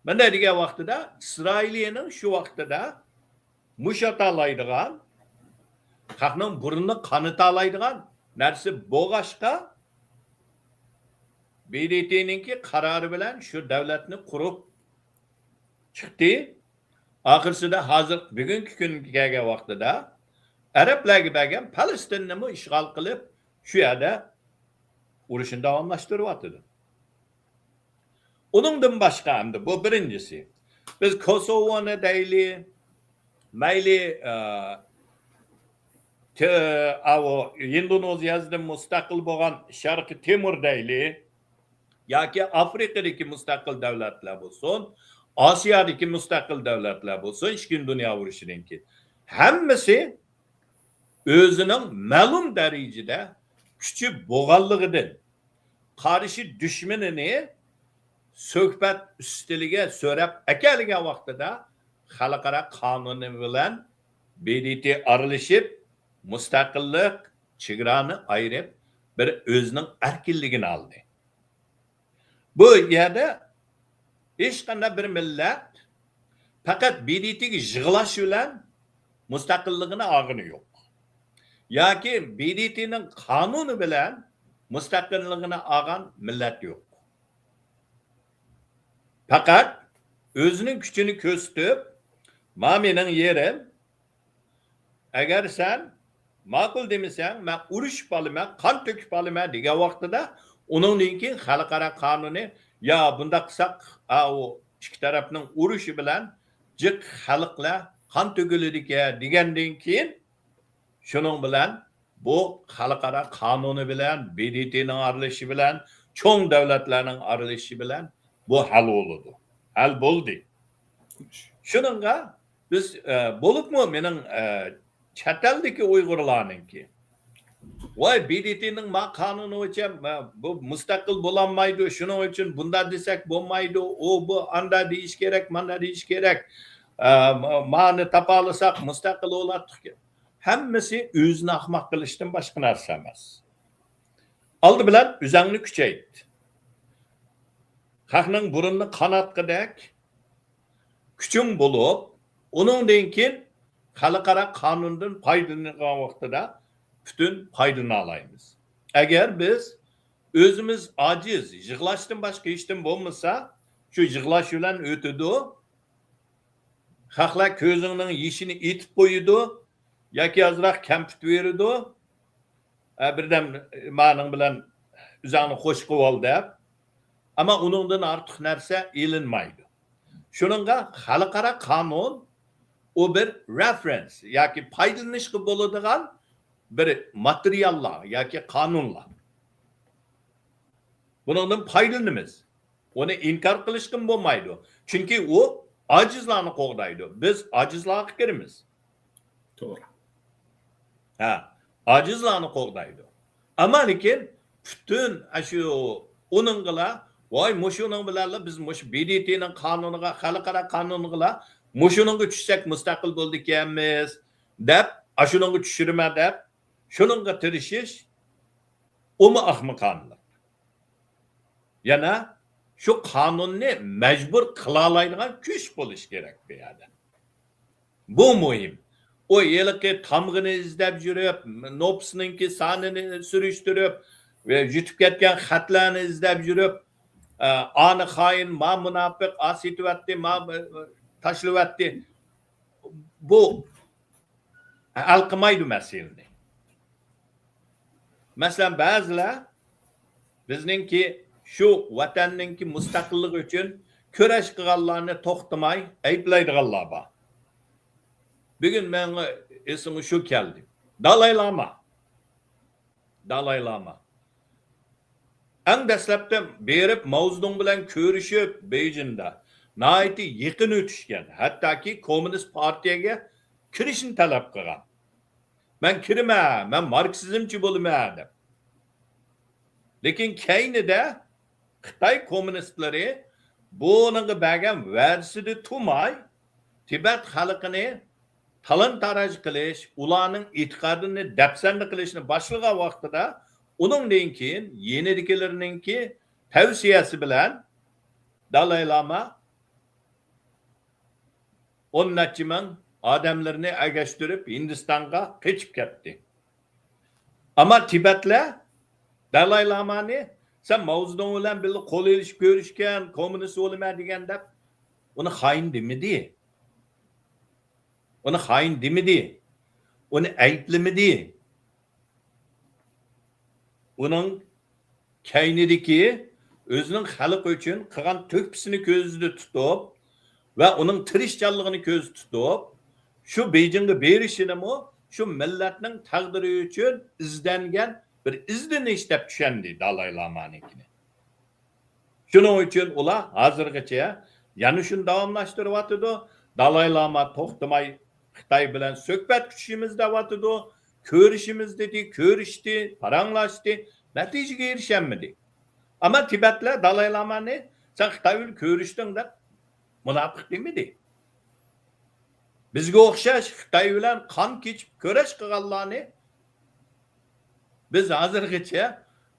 مۇنداق دېگەن ۋاقتىدا ئىسرائىلىيەنىڭ شۇ ۋاقتىدا مۇش ئاتالايدىغان، خەقنىڭ بۇرنىنى قانىتالايدىغان نەرسە بولغاچقا، ب د ت نىڭكى قارارى بىلەن شۇ دۆلەتنى قۇرۇپ چىقتى. ئاخىرسىدا ھازىر بۈگۈنكى كۈنگە كەلگەن ۋاقتىدا ئەرەبلەرگە بەرگەن پەلەستىننىمۇ ئىشغال قىلىپ، شۇ يەردە ئۇرۇشنى داۋاملاشتۇرۇۋاتىدۇ. ئۇنىڭدىن باشقا ئەمدى بۇ بىرىنچىسى. بىز كوسوۋونى دەيلى، مەيلى، ئە، تە-، ئاۋۇ ئىندونېزىيەدىن مۇستەقىل بولغان شەرقىي تىمور دەيلى، ياكى ئافرىقىدىكى مۇستەقىل دۆلەتلەر بولسۇن، ئاسىيادىكى مۇستەقىل دۆلەتلەر بولسۇن، ئىككىنچى دۇنيا ئۇرۇشىدىن كېيىن ھەممىسى ئۆزىنىڭ مەلۇم دەرىجىدە كۈچى بولغانلىقىدىن، قارشى دۈشمىنىنى سۆھبەت ئۈستىلىگە سۆرەپ ئەكەلگەن ۋاقتىدا خەلقئارا قانۇنى بىلەن ب د ت ئارىلىشىپ، مۇستەقىللىق، چېگرانى ئايرىپ، بىر ئۆزىنىڭ ئەركىنلىكىنى ئالدى. بۇ يەردە ھېچقانداق بىر مىللەت پەقەت ب د ت غا يىغلاش بىلەن مۇستەقىللىقىنى ئالغىنى يوق. ياكى ب د ت نىڭ قانۇنى بىلەن مۇستەقىللىقىنى ئالغان مىللەت يوق. پەقەت ئۆزىنىڭ كۈچىنى كۆرسىتىپ، ما مېنىڭ يېرىم، ئەگەر سەن ماقۇل دېمىسەڭ، مەن ئۇرۇشۇپ ئالىمەن، قان تۆكۈپ ئالىمەن دېگەن ۋاقتىدا، ئۇنىڭدىن كېيىن خەلقئارا قانۇنى، يا بۇنداق قىلساق، ئاۋۇ ئىككى تەرەپنىڭ ئۇرۇشى بىلەن جىق خەلقلەر قان تۆكۈلىدىكەن دېگەندىن كېيىن، شۇنىڭ بىلەن بۇ خەلقئارا قانۇنى بىلەن، ب د ت نىڭ ئارىلىشىشى بىلەن، چوڭ دۆلەتلەرنىڭ ئارىلىشىشى بىلەن بۇ ھەل بولىدۇ. ھەل بولدى. شۇنىڭغا بىز، ئە، بولۇپمۇ مېنىڭ، ئە، چەت ئەلدىكى ئۇيغۇرلارنىڭكى، ۋاي، ب د ت نىڭ ما قانۇنى بويىچە، ما، بۇ مۇستەقىل بولالمايدۇ، شۇنىڭ ئۈچۈن بۇنداق دېسەك بولمايدۇ، ئۇ، بۇ، ئاندا دېيىش كېرەك، ماندا دېيىش كېرەك، ئە، ما-، مانى تاپالىساق مۇستەقىل بولاتتۇق. ھەممىسى ئۆزىنى ئاخماق قىلىشتىن باشقا نەرسە ئەمەس. ئالدى بىلەن ئۆزەڭنى كۈچەيت. خەقنىڭ بۇرنىنى قاناتقۇدەك كۈچۈڭ بولۇپ، ئۇنىڭدىن كېيىن خەلقئارا قانۇندىن پايدىلىنىدىغان ۋاقتىدا پۈتۈن پايدىلىنالايمىز. ئەگەر بىز ئۆزىمىز ئاجىز، يىغلاشتىن باشقا ھېچنېمە بولمىسا، شۇ يىغلاش بىلەن ئۆتىدۇ. خەقلەر كۆزۈڭنىڭ يېشىنى ئېتىپ قويىدۇ ياكى ئازراق كەمپۈت بېرىدۇ. ئە، بىردەم مانىڭ بىلەن ئۆزۈڭنى خوش قىلىۋال دەپ. ئەمما ئۇنىڭدىن ئارتۇق نەرسە ئېلىنمايدۇ. شۇنىڭغا خەلقئارا قانۇن ئۇ بىر رېفېرېنس ياكى پايدىلىنىشقا بولىدىغان بىر ماتېرىياللار ياكى قانۇنلار. بۇنىڭدىن پايدىلىنىمىز. ئۇنى ئىنكار قىلىشقىمۇ بولمايدۇ. چۈنكى ئۇ ئاجىزلارنى قوغدايدۇ. بىز ئاجىزلارغا كىرىمىز. توغرا. ھە، ئاجىزلارنى قوغدايدۇ. ئەمما لېكىن پۈتۈن ئاشۇ ئۇنىڭغىلا، ۋاي، مۇشۇنىڭ بىلەنلا بىز مۇشۇ ب د ت نىڭ قانۇنىغا، خەلقئارا قانۇنىغىلا مۇشۇنىڭغا چۈشسەك مۇستەقىل بولىدىكەنمىز دەپ، ئاشۇنىڭغا چۈشۈرىمەن دەپ، شۇنىڭغا تىرىشىش، ئۇمۇ ئاخمىقانىلىق. يەنە شۇ قانۇننى مەجبۇر قىلالايدىغان كۈچ بولۇش كېرەك بۇ يەردە. بۇ مۇھىم. ئۇ ھېلىقى تامغىنى ئىزدەپ يۈرۈپ، نوپۇسنىڭكى سانىنى سۈرۈشتۈرۈپ، ۋە يۈتۈپ كەتكەن خەتلەرنى ئىزدەپ يۈرۈپ، ئە، ئانى خائىن، ما مۇناپىق، ئا سېتىۋەتتى، ما، ئە، تاشلىۋەتتى. بۇ ھەل قىلمايدۇ مەسىلىنى. مەسىلەن، بەزىلەر بىزنىڭكى شۇ ۋەتەننىڭكى مۇستەقىللىقى ئۈچۈن كۈرەش قىلغانلارنى توختىماي ئەيىبلەيدىغانلار بار. بۈگۈن مېنىڭ ئېسىمگە شۇ كەلدى. دالاي لاما. دالاي لاما. ئەڭ دەسلەپتە بېرىپ ماۋزېدۇڭ بىلەن كۆرۈشۈپ، بېيجىڭدا ناھايىتى يېقىن ئۆتۈشكەن، ھەتتاكى كوممۇنىست پارتىيەگە كىرىشنى تەلەپ قىلغان. مەن كىرىمەن، مەن ماركسىزمچى بولىمەن دەپ. لېكىن كەينىدە خىتاي كوممۇنىستلىرى بۇنىڭغا بەرگەن ۋەدىسىدە تۇرماي، تىبەت خەلقىنى تالان-تاراج قىلىش، ئۇلارنىڭ ئېتىقادىنى دەپسەندە قىلىشنى باشلىغان ۋاقتىدا، ئۇنىڭدىن كېيىن يېنىدىكىلىرىنىڭكى تەۋسىيەسى بىلەن دالاي لاما ئون نەچچە مىڭ ئادەملىرىنى ئەگەشتۈرۈپ ھىندىستانغا قېچىپ كەتتى. ئەمما تىبەتلەر دالاي لامانى، سەن ماۋزېدۇڭ بىلەن بىللە قول ئېلىشىپ كۆرۈشكەن، كوممۇنىست بولىمەن دېگەن دەپ، ئۇنى خائىن دېمىدى. ئۇنى خائىن دېمىدى. ئۇنى ئەيىبلىمىدى. ئۇنىڭ كەينىدىكى ئۆزىنىڭ خەلقى ئۈچۈن قىلغان تۆھپىسىنى كۆزدە تۇتۇپ ۋە ئۇنىڭ تىرىشچانلىقىنى كۆزدە تۇتۇپ، شۇ بېيجىڭغا بېرىشىنىمۇ شۇ مىللەتنىڭ تەقدىرى ئۈچۈن ئىزدەنگەن بىر ئىزدىنىش دەپ چۈشەندى دالاي لامانىڭكىنى. شۇنىڭ ئۈچۈن ئۇلار ھازىرغىچە يەنە شۇنى داۋاملاشتۇرۇۋاتىدۇ. دالاي لاما توختىماي خىتاي بىلەن سۆھبەت كۈتۈشىمىز دەۋاتىدۇ. كۆرۈشىمىز دېدى، كۆرۈشتى، پاراڭلاشتى، نەتىجىگە ئېرىشەلمىدى. ئەمما تىبەتلەر دالاي لامانى سەن خىتاي بىلەن كۆرۈشتۈڭ دەپ مۇناپىق دېمىدى. بىزگە ئوخشاش خىتاي بىلەن قان كېچىپ كۈرەش قىلغانلارنى بىز ھازىرغىچە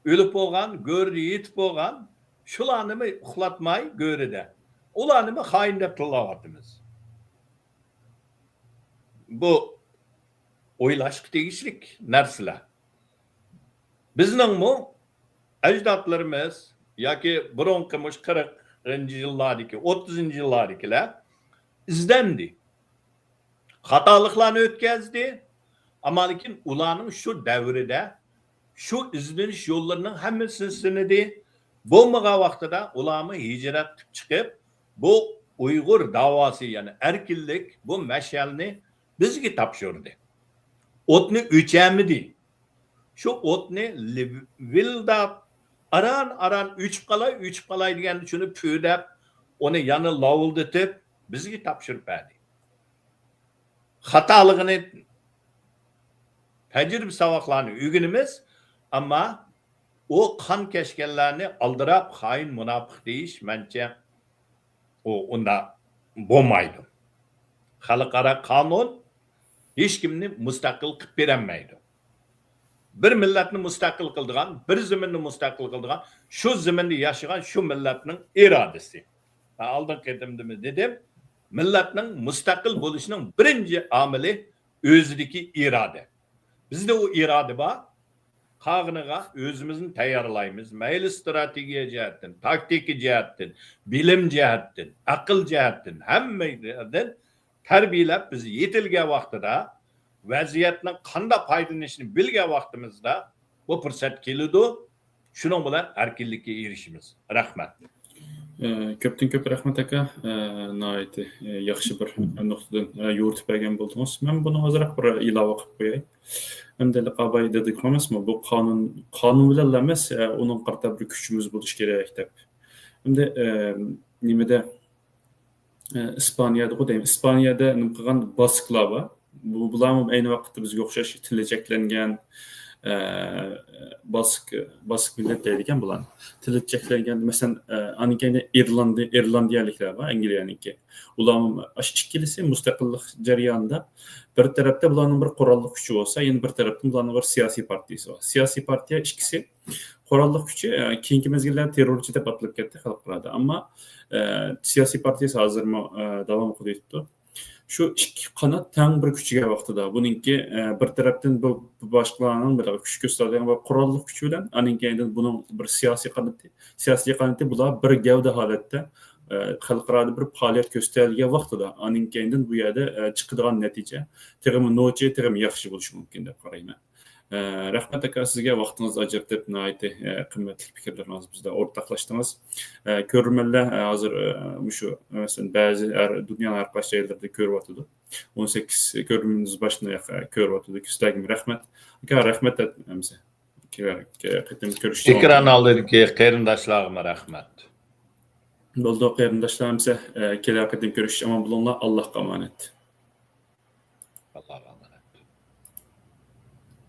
ئۆلۈپ بولغان، گۆردە يېتىپ بولغان، شۇلارنىمۇ ئۇخلاتماي گۆردە، ئۇلارنىمۇ خائىن دەپ تىللاۋاتىمىز. بۇ ئويلاشقا تېگىشلىك نەرسىلەر. بىزنىڭمۇ ئەجدادلىرىمىز ياكى بۇرۇنقى مۇشۇ قىرىقىنچى يىللاردىكى، ئوتتۇزىنچى يىللاردىكىلەر ئىزدەندى. خاتالىقلارنى ئۆتكەزدى. ئەمما لېكىن ئۇلارنىڭ شۇ دەۋرىدە شۇ ئىزدىنىش يوللىرىنىڭ ھەممىسىنى سىنىدى. بولمىغان ۋاقتىدا ئۇلارمۇ ھىجرەت قىلىپ چىقىپ، بۇ ئۇيغۇر داۋاسى، يەنى ئەركىنلىك، بۇ مەشئەلنى بىزگە تاپشۇردى. ئوتنى ئۆچەلمىدى. شۇ ئوتنى لىۋىلداپ، ئاران-ئاران ئۆچۈپ قالاي، ئۆچۈپ قالاي دېگەندە شۇنى پۈۋدەپ، ئۇنى يەنە لاۋۇلدىتىپ بىزگە تاپشۇرۇپ بەردى. خاتالىقىنى، تەجرىبە ساۋاقلارنى ئۆگىنىمىز، ئەمما ئۇ قان كەچكەنلەرنى ئالدىراپ خائىن، مۇناپىق دېيىش مەنچە ئۇ ئۇنداق بولمايدۇ. خەلقئارا قانۇن ھېچكىمنى مۇستەقىل قىلىپ بېرەلمەيدۇ. بىر مىللەتنى مۇستەقىل قىلىدىغان، بىر زېمىننى مۇستەقىل قىلىدىغان شۇ زېمىندا ياشىغان شۇ مىللەتنىڭ ئىرادىسى. مەن ئالدىنقى قېتىمدىمۇ دېدىم، مىللەتنىڭ مۇستەقىل بولۇشىنىڭ بىرىنچى ئامىلى ئۆزىدىكى ئىرادە. بىزدە ئۇ ئىرادە بار. قالغىنىغا ئۆزىمىزنى تەييارلايمىز. مەيلى ئىستراتېگىيە جەھەتتىن، تاكتىكا جەھەتتىن، بىلىم جەھەتتىن، ئەقىل جەھەتتىن، ھەممە يەردىن تەربىيەلەپ، بىز يېتىلگەن ۋاقتىدا، ۋەزىيەتنىڭ قانداق پايدىلىنىشىنى بىلگەن ۋاقتىمىزدا بۇ پۇرسەت كېلىدۇ. شۇنىڭ بىلەن ئەركىنلىككە ئېرىشىمىز. رەھمەت. ئە، كۆپتىن كۆپ رەھمەت، ئاكا. ئە، ناھايىتى، ئە، ياخشى بىر نۇقتىدىن، ئە، يورۇتۇپ بەرگەن بولدىڭىز. مەن بۇنى ئازراق بىر ئىلاۋە قىلىپ قوياي. ئەمدى ئاباي دېدىكى ئەمەسمۇ، بۇ قانۇن، قانۇن بىلەنلا ئەمەس، ئە، ئۇنىڭغا قارىتا بىر كۈچىمىز بولۇشى كېرەك دەپ. ئەمدى، ئە، نېمىدە، ئە، ئىسپانىيەدىغۇ دەيمەن. ئىسپانىيەدە نېمە قىلغان باسكلار بار. بۇ، بۇلارمۇ ئەينى ۋاقىتتا بىزگە ئوخشاش تىلى چەكلەنگەن، ئە، باسك، باسك مىللەت دەيدىكەن بۇلارنى. تىلى چەكلەنگەن، مەسىلەن، ئە، ئاندىن كېيىن ئىرلاندىيە، ئىرلاندىيەلىكلەر بار، ئەنگلىيەنىڭكى. ئۇلارمۇ ئاشۇ ئىككىلىسى مۇستەقىللىق جەريانىدا بىر تەرەپتە بۇلارنىڭ بىر قوراللىق كۈچى بولسا، يەنە بىر تەرەپتىن بۇلارنىڭ بىر سىياسىي پارتىيىسى بار. سىياسىي پارتىيە ئىككىسى قوراللىق كۈچى، ئە، كېيىنكى مەزگىللەردە تېررورچى دەپ ئاتىلىپ كەتتى خەلقئارادا. ئەمما، ئە، سىياسىي پارتىيەسى ھازىرمۇ، ئە، داۋام قىلىۋېتىپتۇ. شۇ ئىككى قانات تەڭ بىر كۈچىگە ۋاقتىدا. بۇنىڭكى، ئە، بىر تەرەپتىن بۇ باشقىلارنىڭ بىر كۈچ كۆرسىتىدىغان بىر قوراللىق كۈچ بىلەن، ئاندىن كېيىن بۇنىڭ بىر سىياسىي قانىتى، سىياسىي قانىتى بۇلار بىر گەۋدە ھالەتتە، ئە، خەلقئارادا بىر پائالىيەت كۆرسىتەلىگەن ۋاقتىدا، ئاندىن كېيىن بۇ يەردە، ئە، چىقىدىغان نەتىجە تېخىمۇ نوچى، تېخىمۇ ياخشى بولۇشى مۇمكىن دەپ قارايمەن. ئە، رەھمەت ئاكا، سىزگە ۋاقتىڭىزنى ئاجرىتىپ، ناھايىتى، ئە، قىممەتلىك پىكىرلىرىڭىزنى بىزدە ئورتاقلاشتىڭىز. ئە، كۆرۈرمەنلەر، ئە، ھازىر، ئە، مۇشۇ، مەسىلەن، بەزى ھەر، دۇنيانىڭ ھەر قايسى جايلىرىدا كۆرۈۋاتىدۇ. ئون سەككىز كۆرۈرمىنىمىز باشتىن ئاياغ، ئە، كۆرۈۋاتىدۇ. سىلەرگىمۇ رەھمەت. ئاكا، رەھمەت ئەمىسە. كېلەر قېتىم كۆرۈشۈشكە. ئېكران ئالدىدىكى قېرىنداشلارغىمۇ رەھمەت. بولدى، قېرىنداشلار ئەمىسە، ئە، كېلەر قېتىم كۆرۈشۈش ئامان بولۇڭلار. ئاللاھقا ئامانەت. ئاللاھقا ئامانەت.